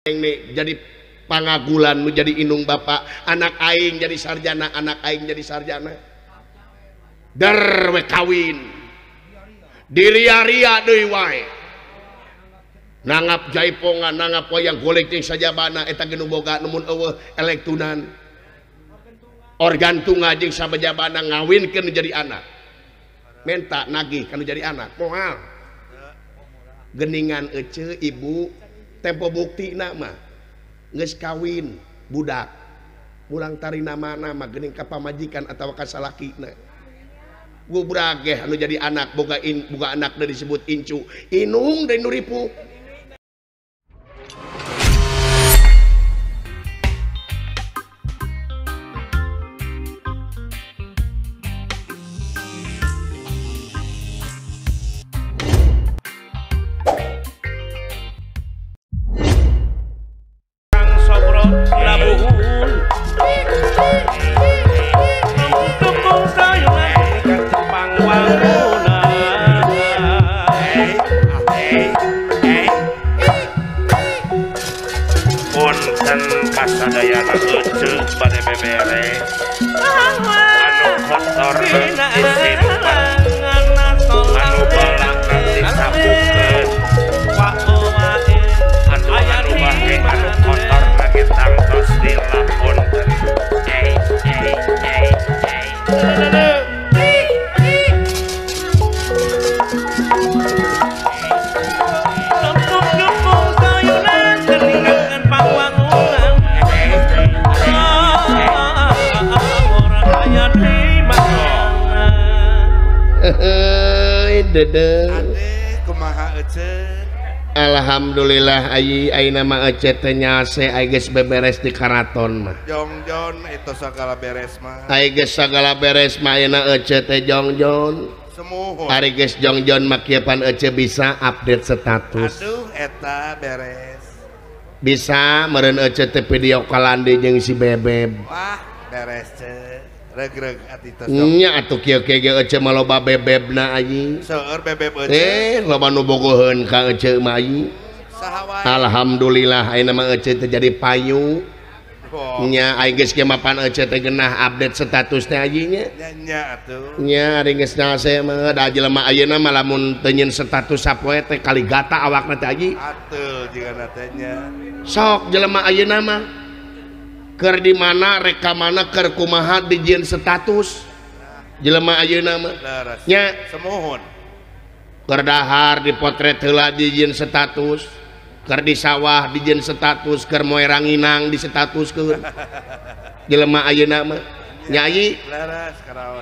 Aing jadi pangagulan nu jadi indung bapak, anak aing jadi sarjana, anak aing jadi sarjana. Der we kawin. Diria-ria deui wae. Nanggap jaipongan, nanggap wayang golek jeung sajabana eta ge nu boga nu mun eueuh elektunan. Organ tunga jeung sabajabana ngawinkeun jadi anak. Menta nagih kanu jadi anak, moal. Geningan ece ibu tempo bukti nama geus kawin budak mulang tari nama nama geuning ka pamajikan atawa ka salakina gubrageh anu jadi anak boga in boga anak disebut incu inung deui nu ripuh. Kasadayana ece bade bebere anu kotor disimpan anu balak disapukeun anu anu bahe anu kotor lagi tangtos dilaponkeun. Dede. Kumaha ece? Alhamdulillah ayi ayeuna mah ece teh nyase ai geus beberes di karaton mah. Jongjon itu sagala beres mah. Ai geus sagala beres mah ayeuna ece teh jongjon. Semuhun. Ari geus jongjon mah kieu pan ece bisa update status. Aduh eta beres. Bisa meureun ece teh video kalandi jeung si Bebeb. Wah, beres ce. Regreg ati tos. Nya atuh kieu kieu ge ece mah loba bebebna anjing. Seueur bebeb ece. Loba nu bogoheun ka ece mah anjing. Saha wae. Alhamdulillah ayeuna mah ece teh jadi payu. Nya ai geus ge mapan ece teh geunah update status teh anjing nya. Nya nya atuh. Nya ari geus nyase mah da jelema ayeuna mah lamun teu nyeun status sapoe teh kaligata awakna teh anjing. Atuh jigana teh nya. Sok jelema ayeuna mah keur di mana rek ka mana keur kumaha dijieun status jelema ayeuna mah nya semohon keur dahar dipotret heula dijieun status keur di sawah dijieun status keur moe ranginang di statuskeun jelema ayeuna mah nya ayi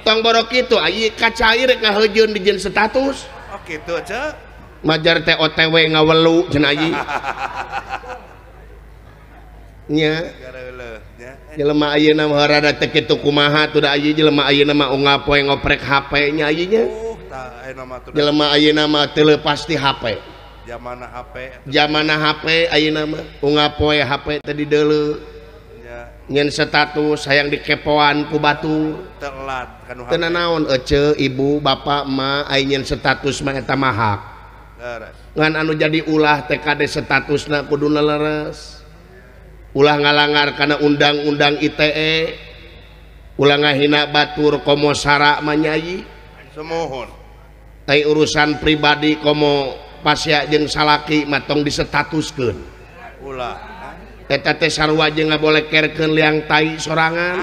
tong borok kitu ayi ka cai rek ngaheujeun dijieun status. Oh kitu ce majar teh OTW ngawelu cenah ayi nya jelema ayeuna mah rada teh kitu kumaha tuh da ayeuna jelema ayeuna mah unggal poe ngoprek HP nya ayeuna jelema ayeuna mah teu leupas ti HP jamana HP jamana HP ayeuna mah unggal poe HP teh dideuleu nyen status hayang dikepoan ku batur telat kanu teu nanaon ece ibu bapak emak aya nyen status mah eta mah hak ngan anu jadi ulah teh kade statusna kudu leres ulah ngalangar karena undang-undang ITE ulah ngahina batur komo sara manyayi semohon tai urusan pribadi komo pasea jeung salaki matong disetatuskeun ulah eta teh sarua jeung ngabolekerkeun liang tai sorangan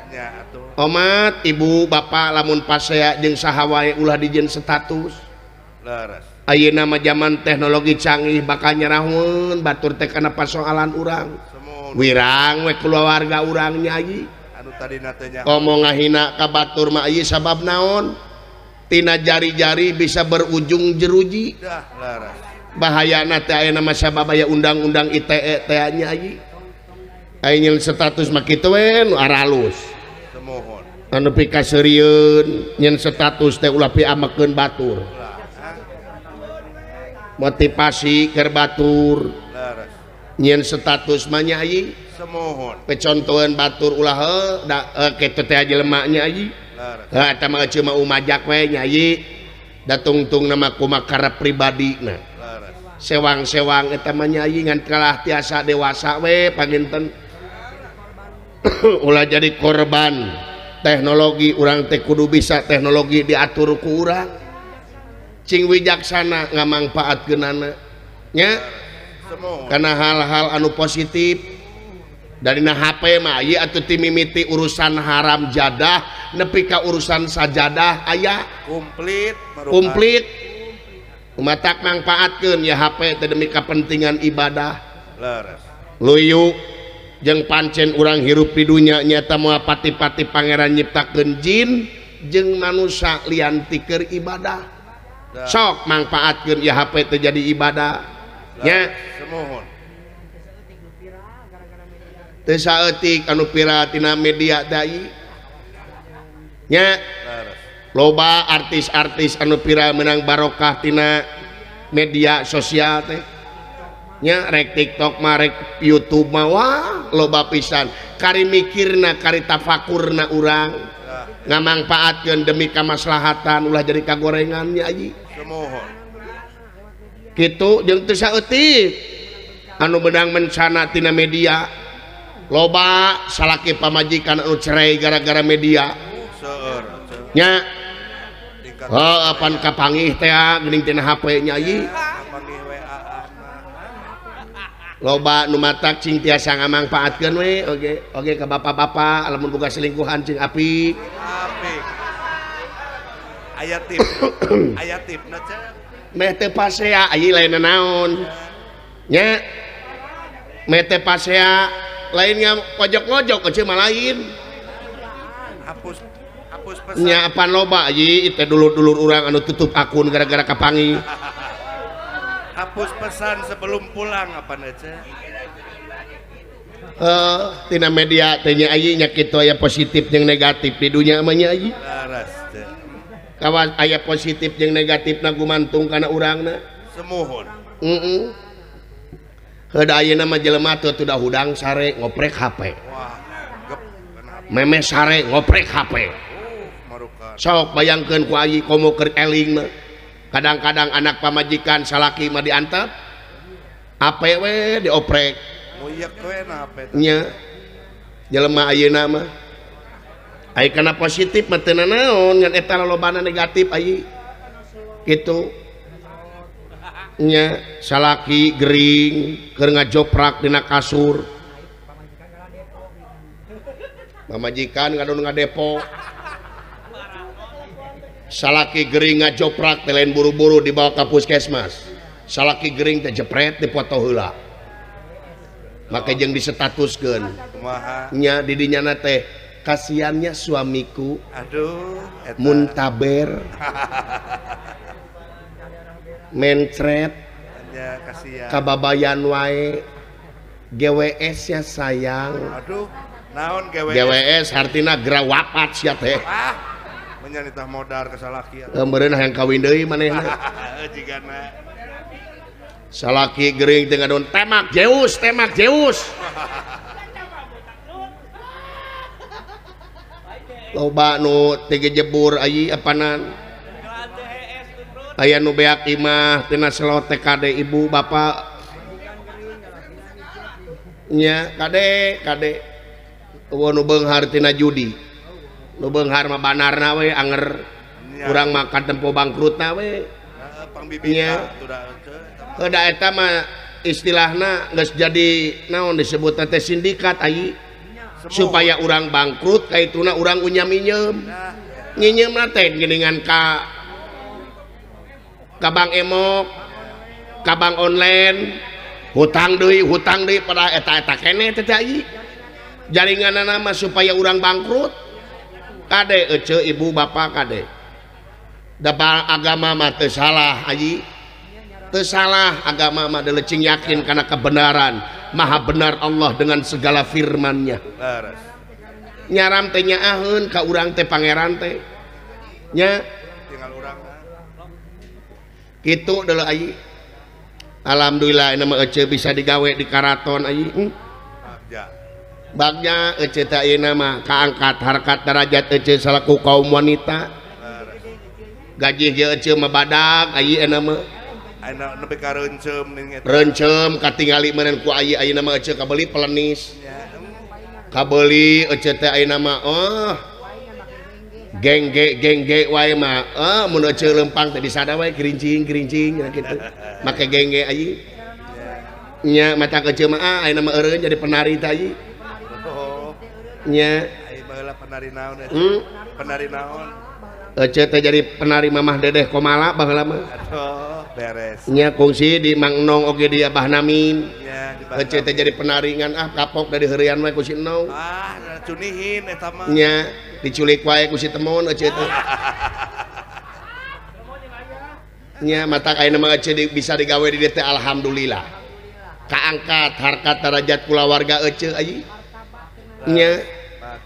nya atuh omat ibu bapak lamun pasea jeung saha wae ulah dijieun status leres. Ayeuna mah zaman teknologi canggih bakal nyerahun batur teh kana pasoalan urang wirang we keluarga urang nya ayi anu tadina teh nya komo ngahina ka batur mah ayi sabab naon tina jari-jari bisa berujung jeruji dah leres bahayana teh ayeuna mah sabab aya undang-undang ITE teh nya ayi aya nyeun status mah kitu we nu aralus semohon anu pikaseurieun nyeun status teh ulah piamekeun batur motivasi keur batur nyeun status mah nya ayi semohon pecontohan batur ulah heuh da kitu teh jelema nya ayi heuh eta mah ece mah umajak we nya ayi da tungtung nama kumaha karep pribadina Sewang-sewang eta mah nya ngan kalah tiasa dewasa we panginten. Ulah jadi korban teknologi, urang teh kudu bisa teknologi diatur ku urang. Cing wijaksana ngamangpaatkeunana nya. Karena hal-hal anu positif dari na HP mah ieu atuh ti mimiti urusan haram jadah nepi ka urusan sajadah aya komplit komplit. Matak mangpaatkeun ya HP teh demi kepentingan ibadah. Leres. Luyu jeung pancen urang hirup di dunya nyata moal pati-pati pangeran nyiptakeun jin jeung manusia lian ti keur ibadah. Sok mangpaatkeun ya HP teh jadi ibadah. Nya semohon. Teu saeutik anu viral tina media teh nya. Loba artis-artis anu viral menang barokah tina media sosial teh nya, rek TikTok mah rek YouTube mah wah loba pisan. Kari mikirna kari tafakurna urang ngamangpaatkeun demi kamaslahatan ulah jadi kagorengan nya aji. Semohon. Kitu jeung teu saeutik anu menang mencana tina media. Loba salaki pamajikan anu cerai gara-gara media. Seueur. Nya. Heuh apan kapanggih teh geuning tina HP nya ieu. Loba nu matak cing tiasa ngamangpaatkeun we oge oge ka bapak-bapak lamun boga selingkuhan cing apik. Apik. Aya tip. Aya tipna cek. Meh teu pasea ieu lain naon. Nya. Meh teu pasea lainnya pojok-pojok ece mah lain. Hapus hapus pesan. Nya apan loba ieu teh dulur-dulur urang anu tutup akun gara-gara kapangi. Hapus pesan sebelum pulang apan ece. Tina media teh nya ieu nya kitu aya positif jeung negatif di dunya mah nya ieu. Leres teh. Kawas aya positif jeung negatifna gumantung kana urangna. Semohon. Heeh. Heuda ayeuna mah jelema teu tudah hudang sare ngoprek HP. Wah, gep Meme sare ngoprek HP. Marukan. Sok bayangkeun ku ayi komo keur eling mah. Kadang-kadang anak pamajikan salaki mah diantep. HP we dioprek. Muyek we na HP teh. Nya. Jelema ayeuna mah ai kana positif mah teu nanaon ngan eta lolobana negatif ayi. Kitu. Nya salaki gering keur ngajoprak dina kasur. Pamajikan ngadon ngadepo. Salaki gering ngajoprak teh lain buru-buru dibawa ka puskesmas. Salaki gering teh jepret dipoto heula. Make jeung disetatuskeun. Kumaha? Nya di dinyana teh kasiannya suamiku. Aduh, eta. Muntaber. Mencret. Ya, kasihan. Kababayan wae. GWS ya sayang. Aduh, naon GWS? GWS hartina gerawapat sia teh. Ah, menyanitah modar ke salaki. Meureun hayang kawin deui manehna. Jigana. Salaki gering teh ngadon temak Zeus, temak Zeus. Loba nu teu jebur ayi apanan. Aya nu beak imah tina slot TKD ibu bapak. Nya kade kade eueuh nu beunghar tina judi. Nu beunghar mah banarna we anger urang mah katempo bangkrutna we. Nya heuda eta mah istilahna geus jadi naon disebutna teh sindikat ayi. Supaya urang bangkrut kaituna urang unyam-inyem. Nyinyemna teh geuningan ka Bank Emok, ka bank online, hutang deui pada eta-eta keneh teh ayi. Jaringanna mah supaya urang bangkrut. Kade ece ibu bapak kade. Da agama mah teu salah ayi. Teu salah agama mah delecing yakin kana kebenaran. Maha benar Allah dengan segala firman-Nya. Nyaram teh nyaaheun ka urang teh pangeran teh. Nya tinggal urang. Kitu deuleu ayi. Alhamdulillah ini mah ece bisa digawe di karaton ayi. Bagja. Bagja ece teh ayeuna mah kaangkat harkat derajat ece salaku kaum wanita. Gaji ge ece mah badag ayi euna mah. Ayeuna nepi ka reunceum ning eta. Reunceum katingali meureun ku ayi ayeuna mah eceu kabeli pelenis. Kabeli eceu teh ayeuna mah oh. Gengge gengge wae mah oh mun eceu lempang teh disada wae kerincing-kerincing cenah kitu. Make gengge ayi. Nya mata eceu mah ah ayeuna mah eureun jadi penari teh ayi. Nya ai baheula penari naon eceu? Penari naon? Eceu teh jadi penari Mamah Dedeh Komala baheula mah. Aduh, beres. Nya kungsi di Mang Nong oge di Abah Namin. Nya di Eceu teh jadi penari ngan ah kapok dari heureyan wae ku si Nong. Ah, cunihin eta mah. Nya diculik wae ku si Temon eceu teh. Nya mata ayeuna mah eceu bisa digawe di dieu teh alhamdulillah. Kaangkat harkat darajat kulawarga eceu ayi. Nya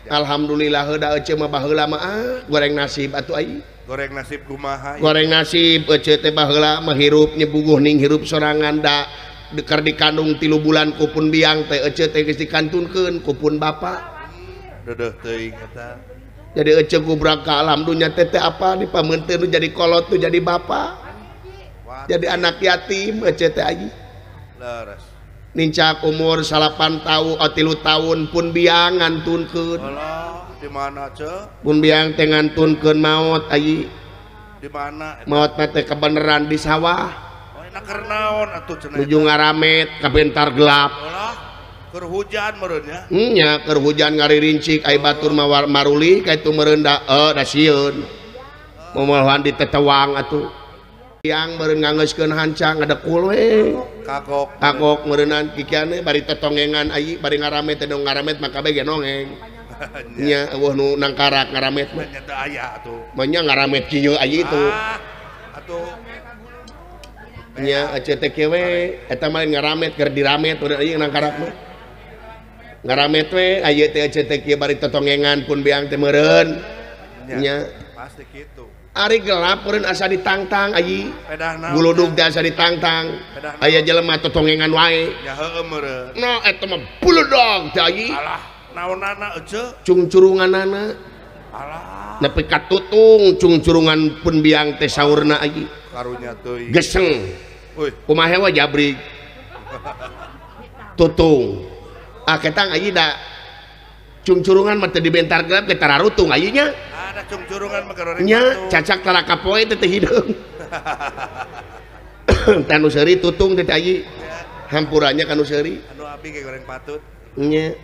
alhamdulillah heuda eceu mah baheula mah ah goreng nasib atuh ayi. Goreng nasib kumaha? Goreng nasib eceu teh baheula mah hirup nyebuguh ning hirup sorangan da keur dikandung 3 bulan ku pun biang teh eceu teh geus dikantunkeun ku pun bapa. Deudeuh teuing eta. Jadi eceu gubrak ka alam dunya teh teh apa di pameunteun nu jadi kolot nu jadi bapa. Jadi anak yatim eceu teh ayi. Leres. Nincak umur 8 tahun atau 3 tahun pun biang ngantunkeun. Alah, di mana ceu? Pun biang teh ngantunkeun maot ayi. Di mana? Maot mah teh kebeneran di sawah. Oh, enak keur naon atuh cenah. Nuju ngaramet kabentar gelap. Alah, keur hujan meureun nya. Nya keur hujan ngaririncik ai batur mah maruli ka itu meureun da da sieun. Momohoan ditetewang atuh. Yang meureun ngangeuskeun hancang ngadekul we. Kagok. Kagok meureunnan kikiane bari tetongengan ayi bari ngaramet teh ngaramet maka bae ge nongeng. Nya eueuh nu nangkarak ngaramet mah. Nya teu aya atuh. Mah nya ngaramet kieu ayi itu. Ah, atuh. Nya eceu teh kieu we eta mah ngaramet keur diramet meureun ayi nangkarak mah. Ngaramet we ayi teh eceu teh kieu bari tetongengan pun biang teh meureun. Nya pasti kitu. Ari gelap meureun asa ditangtang ayi. Guludug teh asa ditangtang. Aya jelema totongengan wae. Ya heueuh meureun. No eta mah buludog teh ayi. Alah, naonana eceu? Cungcurunganana. Alah. Nepi ka tutung cungcurungan pun biang teh saurna ayi. Karunya teuing. Geseng. Euy. Kumaha we jabrig. Tutung. Ah ketang ayi da cungcurungan mah teu dibentar gelap ge tararutung ayi nya. Ada cungcurungan mah goreng nya cacak tara kapoe teh teh hideung. Teh nu seuri tutung teh ayi. Hampurannya ka nu seuri. Anu abi ge goreng patut. Nya.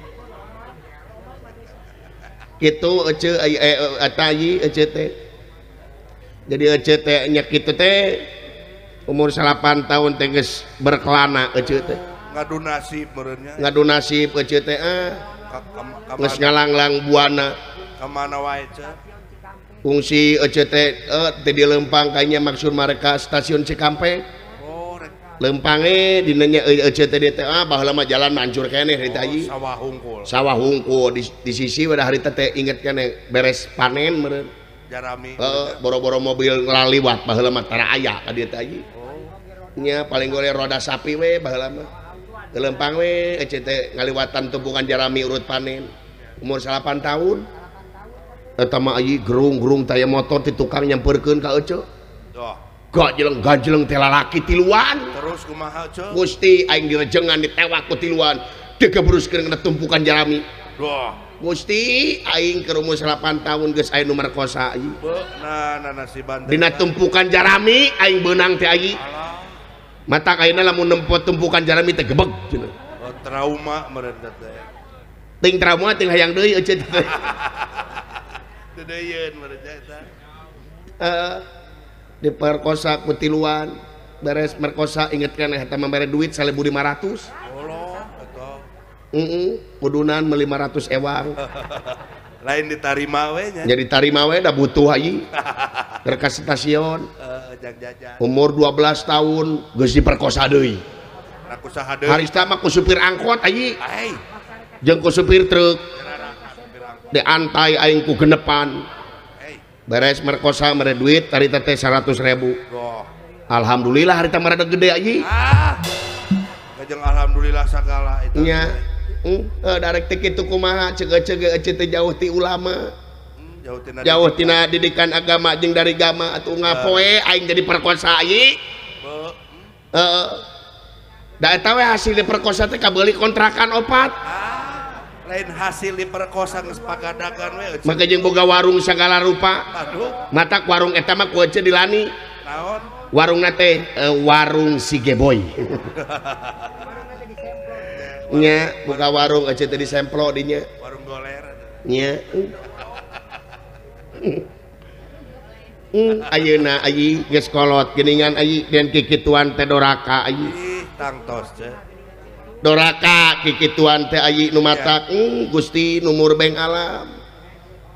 Kitu eceu ayi eta ayi eceu teh. Jadi eceu teh nya kitu teh umur 8 tahun teh geus berkelana eceu teh. Ngadu nasib meureun nya. Ngadu nasib eceu teh ah. Geus ngalanglang buana. Ka mana wae ceu? Fungsi eceu teh teh di lempang kayaknya maksud mereka stasiun Cikampek. Oh, lempange dinanya eceu teh teh ah baheula mah jalan mancur keneh di teh ayi. Oh, sawah hungkul. Sawah hungkul di sisi wadah harita teh inget keneh beres panen meureun. Jarami. Heeh, boro-boro mobil nglaliwat baheula mah tara aya ka dieu teh ayi. Oh. Nya paling gore roda sapi we baheula mah. Lempang we eceu teh ngaliwatan tumpukan jarami urut panen. Umur 8 tahun. Eta mah ayi gerung-gerung taya motor ti tukang nyamperkeun ka eceu. Doh. Gajeleng-gajeleng teh lalaki tiluan. Terus kumaha eceu? Gusti aing direjengan ditewak ku tiluan. Digebruskeun kana tumpukan jarami. Doh. Gusti aing keur umur 8 tahun geus aya nu merkosa ayi. Beuna nasiban. Dina tumpukan jarami aing beunang teh ayi. Alah. Mata ayeuna lamun nempo tumpukan jarami teh gebeg cenah. Oh, trauma meureun teh. Ting trauma ting hayang deui eceu teh. Diperkosa ku tiluan beres merkosa inget kan eta mah mere duit 1.500. Allah eta. Heeh, kudunan mah 500 ewang. Lain ditarima we nya. Nya ditarima we da butuh ayi. Keur ka stasiun. Jajan. Umur 12 tahun geus diperkosa deui. Ku saha deui? Harista mah ku supir angkot ayi. Ai. Jeung ku supir truk. Diantai aing ku genepan. Beres merkosa mere duit harita teh 100.000. Oh. Alhamdulillah harita merada gede ayi. Ah. Kajeng alhamdulillah sagala eta. Nya. Darek teh kitu kumaha ceuk-ceuk eceu teh jauh ti ulama. Jauh tina didikan agama jeung dari gama atuh ngapoe aing jadi perkosa ayi. Heeh. Da eta we hasil diperkosa teh kabeuli kontrakan opat. Lain hasil diperkosa geus pagadagan we. Maka jeung boga warung sagala rupa. Aduh. Matak warung eta mah ku ece dilani. Naon? Warungna teh warung si Geboy. Nya buka warung ece teh disemplo dinya. Warung goler. Nya. Ayeuna ayi geus kolot geuningan ayi den kikituan teh doraka ayi. Ih, tangtos teh. Doraka kikituan teh ayi nu matak Gusti numur beng alam.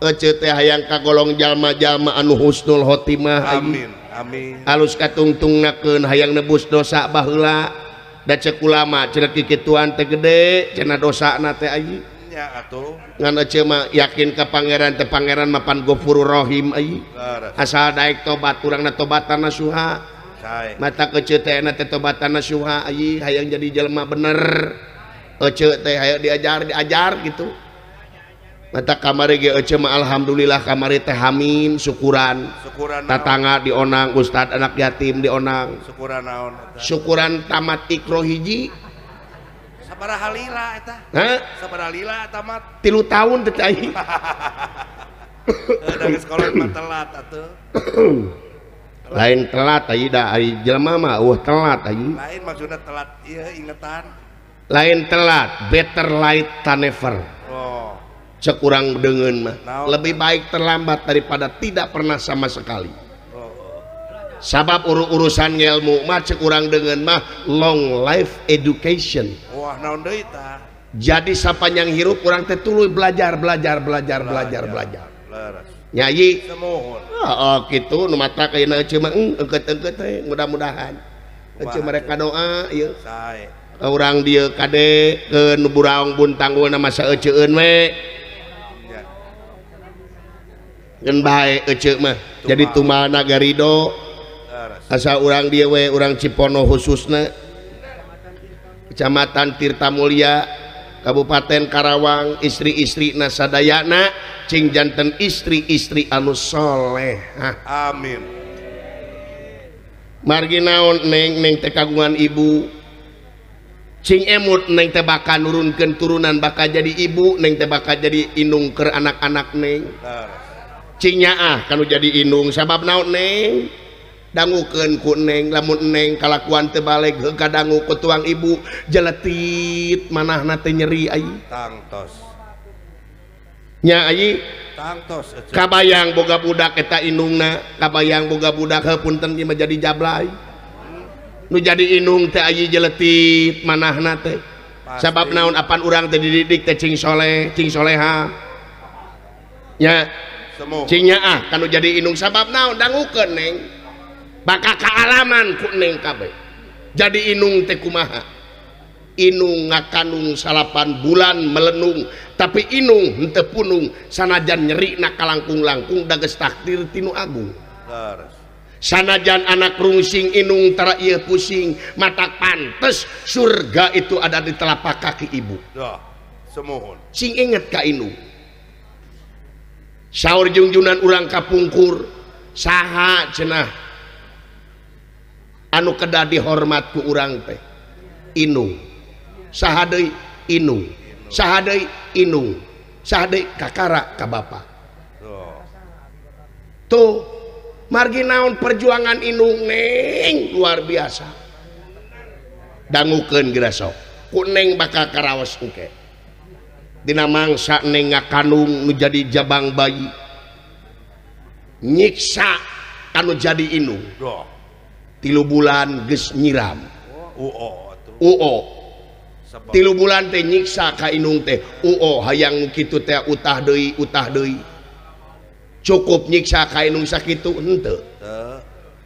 Ece teh hayang kagolong jalma-jalma anu husnul khotimah ayi. Amin. Amin. Alus katungtungnakeun hayang nebus dosa baheula. Da ceuk ulama cenah kikituan teh gede cenah dosana teh ayi. Nya atuh. Ngan ece mah yakin ka pangeran teh pangeran mapan Ghafurur Rahim ayi. Asal daek tobat urangna tobatan nasuha. Mata ece teh na teh tobatan nasuha ayi hayang jadi jelema bener. Ece teh hayang diajar gitu. Mata kamari ge ece mah alhamdulillah kamari teh hamin syukuran. Syukuran tatangga dionang ustad anak yatim dionang. Syukuran naon eta? Syukuran tamat Iqro hiji. Sabaraha lila eta? Hah? Sabaraha lila tamat? 3 tahun teh ayi. Da geus kolot mah telat atuh. Lain telat ayi da ari jelema mah eueuh telat ayi. Lain maksudna telat ieu ingetan. Lain telat, better late than never. Oh. Cek urang deungeun mah. Naon? Lebih baik terlambat daripada tidak pernah sama sekali. Oh. Sabab urusan ngelmu mah cek urang deungeun mah long life education. Wah, naon deui tah? Jadi sapanjang hirup urang teh tuluy belajar belajar belajar belajar belajar. Leres. Nyayi. Semohon. Oh, kitu nu mata ayeuna ece mah engkeut-engkeut teh mudah-mudahan. Ece mereka doa ieu. Sae. Urang dieu kade ke nu buraong buntangulna masa eceun we. Ngan bae ece mah. Jadi tumalna garido. Asa urang dieu we urang Cipono khususna. Kecamatan Tirtamulya, Kabupaten Karawang, istri-istri na sadayana cing janten istri-istri anu soleh. Amin. Margi naon neng neng teh kagungan ibu. Cing emut neng teh bakal nurunkeun turunan bakal jadi ibu, neng teh bakal jadi indung keur anak-anak neng. Cing nyaah kanu jadi indung sabab naon neng? Dangukeun ku neng lamun neng kalakuan teu baleg heuh kadangu ku tuang ibu jeletit manahna teh nyeri ayi. Tangtos. Nya ayi tangtos. Kabayang boga budak eta indungna, kabayang boga budak heuh punten ieu mah jadi jablay. Nu jadi indung teh ayi jeletit manahna teh. Sabab naon apan urang teh dididik teh cing soleh, cing soleha. Nya cing nyaah kanu jadi indung sabab naon dangukeun neng. Bakal kaalaman ku neng kabeh. Jadi inung teh kumaha? Inung ngakanung 8 bulan melenung, tapi inung henteu punung sanajan nyeri na kalangkung-langkung da geus takdir tinu agung. Sanajan anak rungsing inung tara ieu pusing, mata pantes surga itu ada di telapak kaki ibu. Semohon. Sing inget ka inung. Saur jungjunan urang kapungkur saha cenah anu kedah dihormat ku urang teh inung. Saha deui inung, saha deui inung, saha deui kakara ka bapa. Tuh margi naon perjuangan inung neng luar biasa. Dangukeun geura sok ku neng bakal karaos engke. Dina mangsa neng ngakanung nu jadi jabang bayi nyiksa kanu jadi inung. 3 bulan geus nyiram. UO. 3 bulan teh nyiksa ka inung teh. UO hayang kitu teh utah deui, utah deui. Cukup nyiksa ka inung sakitu henteu.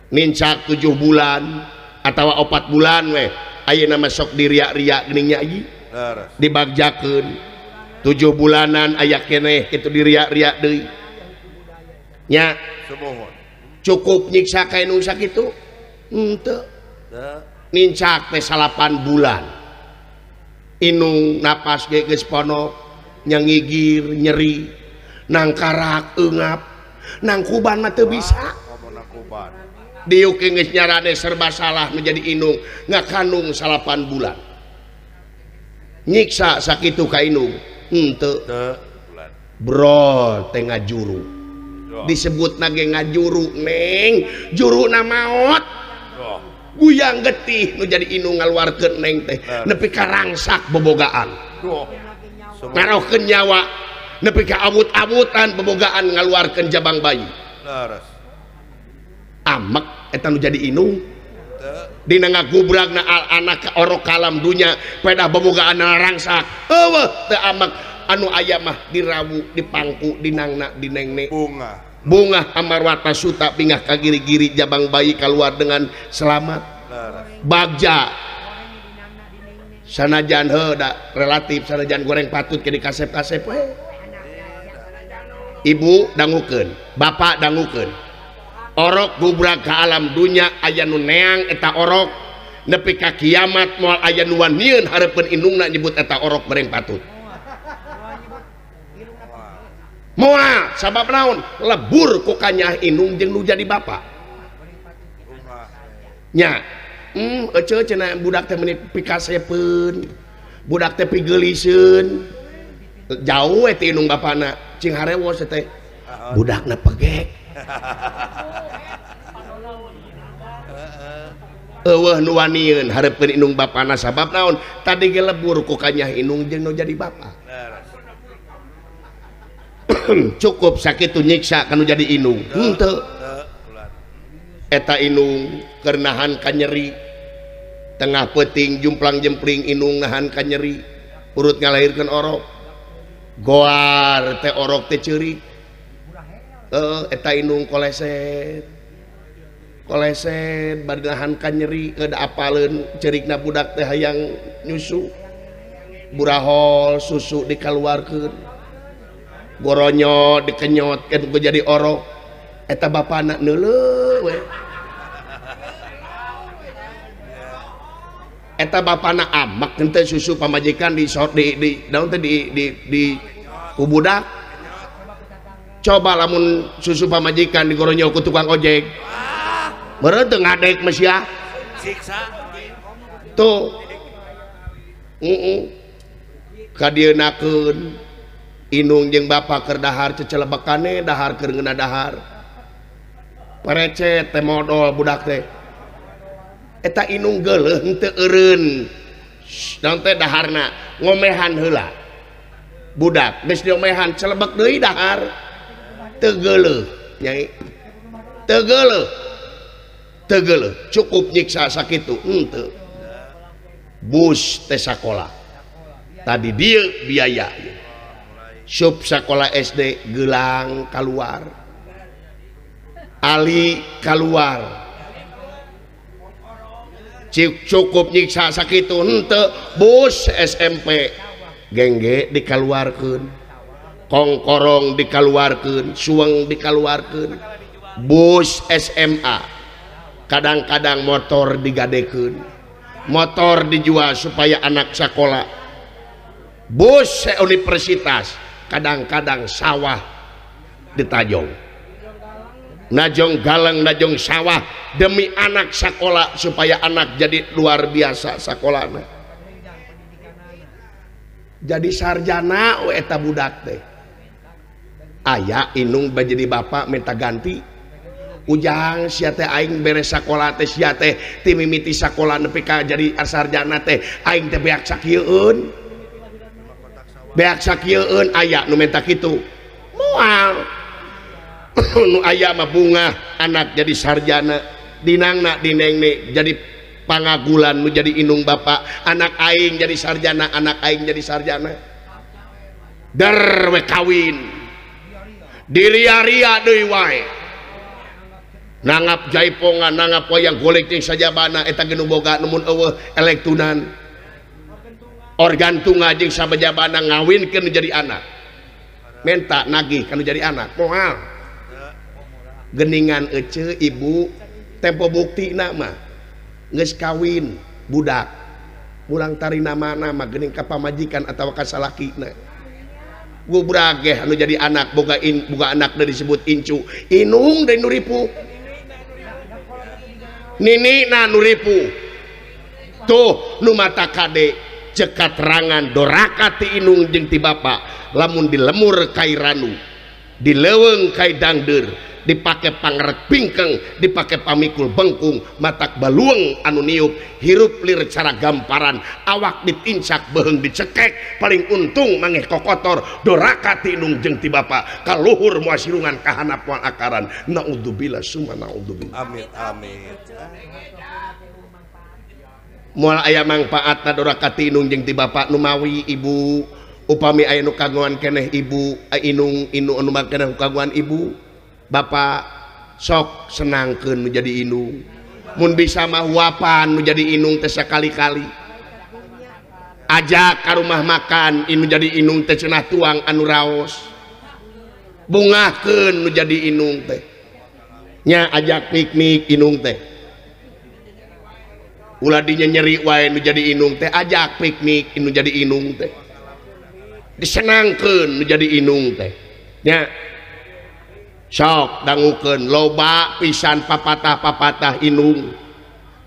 Nincak 7 bulan atawa 4 bulan weh. Ayeuna mah sok diriak-riak geuning nya ieu. Dibagjakeun. 7 bulanan aya keneh kitu diriak-riak deui. Nya. Cukup nyiksa ka inung sakitu? Henteu. Nincak teh 8 bulan. Inung napas ge geus ponok, nyangigir nyeri, nangkarak eungap, nangkuban mah teu bisa. Diuk geus nyarane serba salah nu jadi indung ngakandung 8 bulan. Nyiksa sakitu ka indung henteu. Bro teh ngajuru. Disebut nage ngajuru neng, juruna maot. Guyang getih nu jadi indung ngaluarkeun neng teh nepi ka rangsak bobogaan. Ngarohkeun nyawa nepi ka awut-awutan bobogaan ngaluarkeun jabang bayi. Amek eta nu jadi indung. Dina ngagubragna anak orok kalam dunya pedah bobogaan rangsak. Eueuh teu amek anu aya mah dirawu dipangku dinangna dinengne. Bunga. Bunga Amarwata Suta pingah ka giri-giri jabang bayi keluar dengan selamat. Bagja sanajan heuh da relatif sanajan goreng patut ke dikasep-kasep we. Ibu dangukeun, bapak dangukeun. Orok gubrak ka alam dunya aya nu neang eta orok nepi ka kiamat moal aya nu wanieun hareupeun indungna nyebut eta orok goreng patut. Moal sabab naon lebur ku kanyah indung jeung nu jadi bapak. Nya, eceu cenah budak teh meuni pikasepeun, budak teh pigeuliseun. Jauh we ti indung bapana, cing harewos teh. Budakna pegek. Eueuh nu wanieun hareupeun indung bapana sabab naon tadi ge lebur ku kanyah indung jeung nu jadi bapak. Cukup sakitu nyiksa kanu jadi indung henteu. Eta indung keur nahan ka nyeri tengah peuting jumplang jempling indung nahan ka nyeri urut ngalahirkeun orok goar teh orok teh ceurik. Eta indung koleset koleset bari nahan ka nyeri da apaleun ceurikna budak teh hayang nyusu burahol susu dikaluarkeun goronyo dikenyot kan jadi orok eta bapana neuleuh we. Eta bapana amek henteu susu pamajikan di di daun teh di ku budak. Coba lamun susu pamajikan digoronyo ku tukang ojek meureun teu ngadek mah sia siksa tuh. Kadieunakeun indung jeung bapak keur dahar cecelebekane dahar keur ngeuna dahar parecet teh modol budak teh eta indung geuleuh henteu eureun naon teh daharna ngomehan heula budak geus diomehan celebek deui dahar teu geuleuh nyai teu geuleuh teu geuleuh cukup nyiksa sakitu henteu bus teh sakola tadi dieu biaya sub sekolah SD gelang keluar ali keluar cukup nyiksa sakitu henteu bus SMP gengge dikaluarkeun kongkorong dikaluarkeun suweng dikaluarkeun bus SMA kadang-kadang motor digadekeun motor dijual supaya anak sekolah bus universitas kadang-kadang sawah ditajong najong galang najong sawah demi anak sekolah supaya anak jadi luar biasa sekolahna jadi sarjana we eta budak teh aya indung jadi bapak minta ganti ujang sia teh aing beres sakola teh sia teh ti mimiti sakola nepi ka jadi sarjana teh aing teh beak sakieueun beak sakieueun aya nu minta kitu moal nu aya mah bunga anak jadi sarjana dinangna dinengne jadi pangagulan nu jadi indung bapak anak aing jadi sarjana anak aing jadi sarjana der we kawin diria-ria deui wae nangap jaipongan nangap wayang golek jeung sajabana eta ge nu boga nu mun eueuh elektunan organ tunga jeung sabajabana ngawinkeun jadi anak menta nagih kanu jadi anak moal geningan ece ibu tempo buktina mah geus kawin budak mulang tarina mana mah geuning ka pamajikan atawa ka salakina gubrageh anu jadi anak boga in boga anak disebut incu inung deui nu ripuh. Nini na nu ripuh tuh nu mata kade cek katerangan doraka ti inung jeung ti bapa lamun dilemur kai ranu dileuweung kai dangdeur dipake pangrek pingkeng dipake pamikul bengkung matak balueng anu niup hirup lir cara gamparan awak ditincak beheung dicekek paling untung mangeh kokotor doraka ti inung jeung ti bapa kaluhur moal sirungan kahanap moal akaran naudzubillah summa naudzubillah amin amin moal aya mangpaatna doraka ti inung jeung ti bapa numawi ibu upami aya nu kagungan keneh ibu inung inu anu keneh kagungan ibu bapak sok senangkeun nu jadi inung mun bisa mah huapan nu jadi inung teh sakali-kali ajak ka rumah makan inu jadi inung teh cenah tuang anu raos bungahkeun nu jadi inung teh nya ajak piknik inung teh ulah dinya nyeri wae nu jadi inung teh ajak piknik inu jadi inung teh disenangkeun nu jadi inung teh nya sok dangukeun loba pisan papatah-papatah inung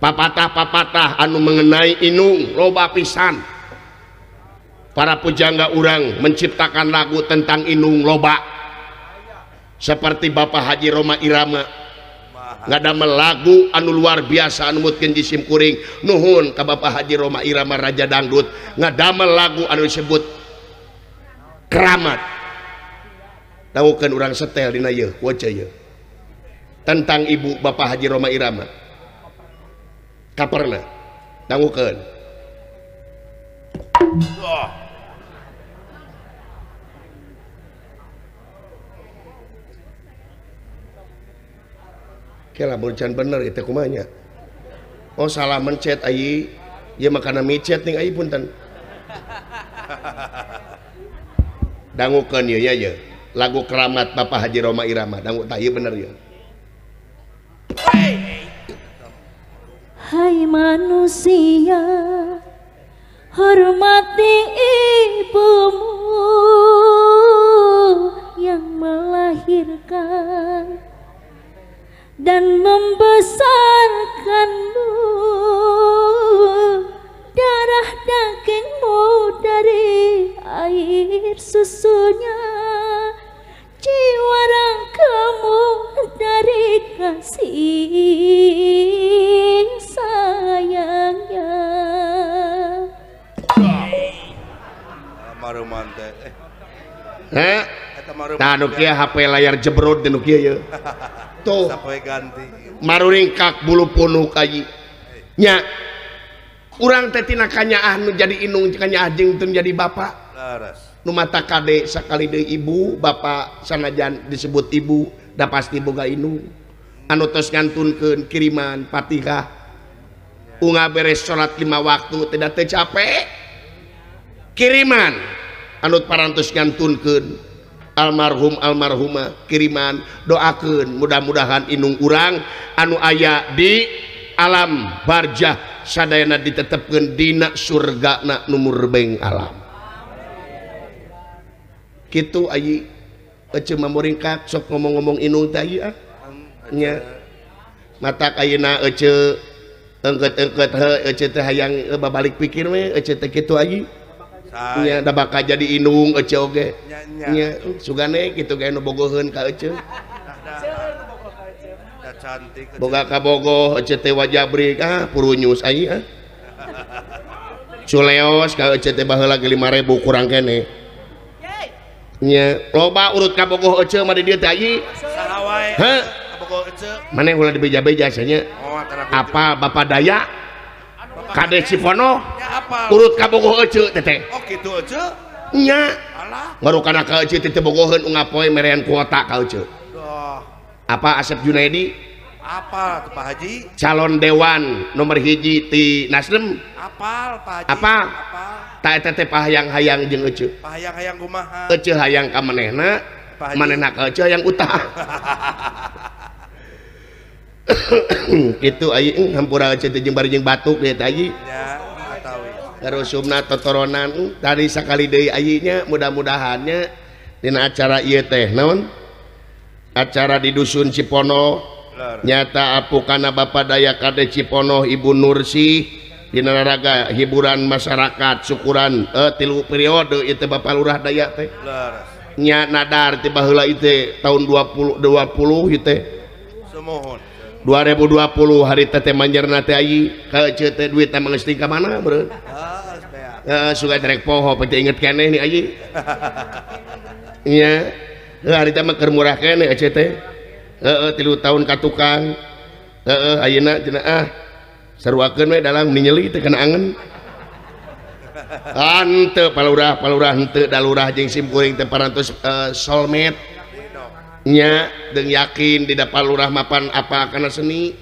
papatah-papatah anu mengenai inung loba pisan para pujangga urang menciptakan lagu tentang inung loba seperti Bapak Haji Rhoma Irama ngadamel lagu anu luar biasa anu mutkeun jisim kuring nuhun ka Bapak Haji Rhoma Irama Raja Dangdut ngadamel lagu anu disebut Keramat. Dangukeun urang setel dina ieu waca ieu tentang ibu Bapak Haji Rhoma Irama kaperna dangukeun oh. Kela can bener itu kumanya oh salah mencet ayi ieu makana micet ning ayi punten dangukeun ieu nya ieu lagu Keramat Bapak Haji Rhoma Irama dangu tah ieu bener ieu. Hai manusia hormati ibumu yang melahirkan dan membesarkanmu darah dagingmu dari air susunya jiwa ragamu dari kasih sayangnya. Heh, tah nu kieu HP layar jebrot nu kieu ye. Tuh. Maruringkak bulu punuk ayi. Nya. Urang teh tina kanyaah nu jadi inung kanyaah jeung teu jadi bapak. Nu mata kade sakali deui ibu bapak sanajan disebut ibu da pasti boga inung anu tos ngantunkeun kiriman Fatihah unga beres salat 5 waktu tidak teu capek kiriman anu parantos ngantunkeun almarhum almarhumah kiriman doakeun mudah-mudahan inung urang anu aya di alam barjah sadayana ditetepkeun dina surgana nu murbeng alam. Kitu ayi ece mamuringkak sok ngomong-ngomong inung teh ayi ah nya matak ayeuna ece engkeut-engkeut heuh ece teh hayang babalik pikir we ece teh kitu ayi nya da bakal jadi inung ece oge nya sugane kitu ge nu bogoheun ka ece boga kabogoh ece teh wajabrik ah purunyus ayi ah culeos ka ece teh baheula ge 5000 kurang keneh nya loba urut kabogoh ece mah di dieu teh ayi saha wae kabogoh ece maneh ulah dibeja-beja nya apa Bapak Daya Kade Cipono urut kabogoh ece teh oh kitu ece nya ngarukana ka ece teh bogoheun unggal poe merean kuota ka ece apa Asep Junaidi apal Pak Haji calon dewan nomor 1 ti Nasdem apal Pak Haji apa ta eta teh pahayang-hayang jeung ece pahayang-hayang kumaha ece hayang ka manehna manehna ka ece hayang utah kitu ayi hampura ece teh jeung bari jeung batuk deui teh ayi nya atawi karusumna totoronan tadi sakali deui ayi nya mudah-mudahannya dina acara ieu teh naon acara di dusun Cipono Nyata apukana Bapak Daya Kade Cipono Ibu Nursi dina raraga hiburan masyarakat syukuran tilu periode ieu teh Bapak Lurah Daya teh. Nya nadar ti baheula ieu teh tahun 2020 ieu teh. Sumuhun. 2020 hari teh teh manjerna teh ayi ka eceu teh duit teh geus ka mana beureun. Heeh suka terek poho teh inget keneh nih ayi. Nya hari teh mah keur murah keneh eceu teh. Heeh 3 tahun ka tukang. Heeh ayeuna cenah ah saruakeun we dalang nyeli teh kana angen. Henteu palurah palurah henteu dalurah jeung simkuring teh parantos soulmate. Nya deung yakin di palurah mapan apa kana seni.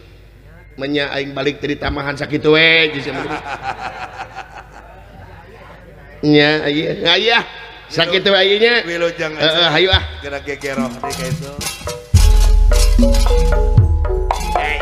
Menya aing balik teh ditamahan sakitu we jeung nya ieu aya sakitu we nya. Wilujeng. Heeh hayu ah. Geura gegeroh deui ka itu. Hey.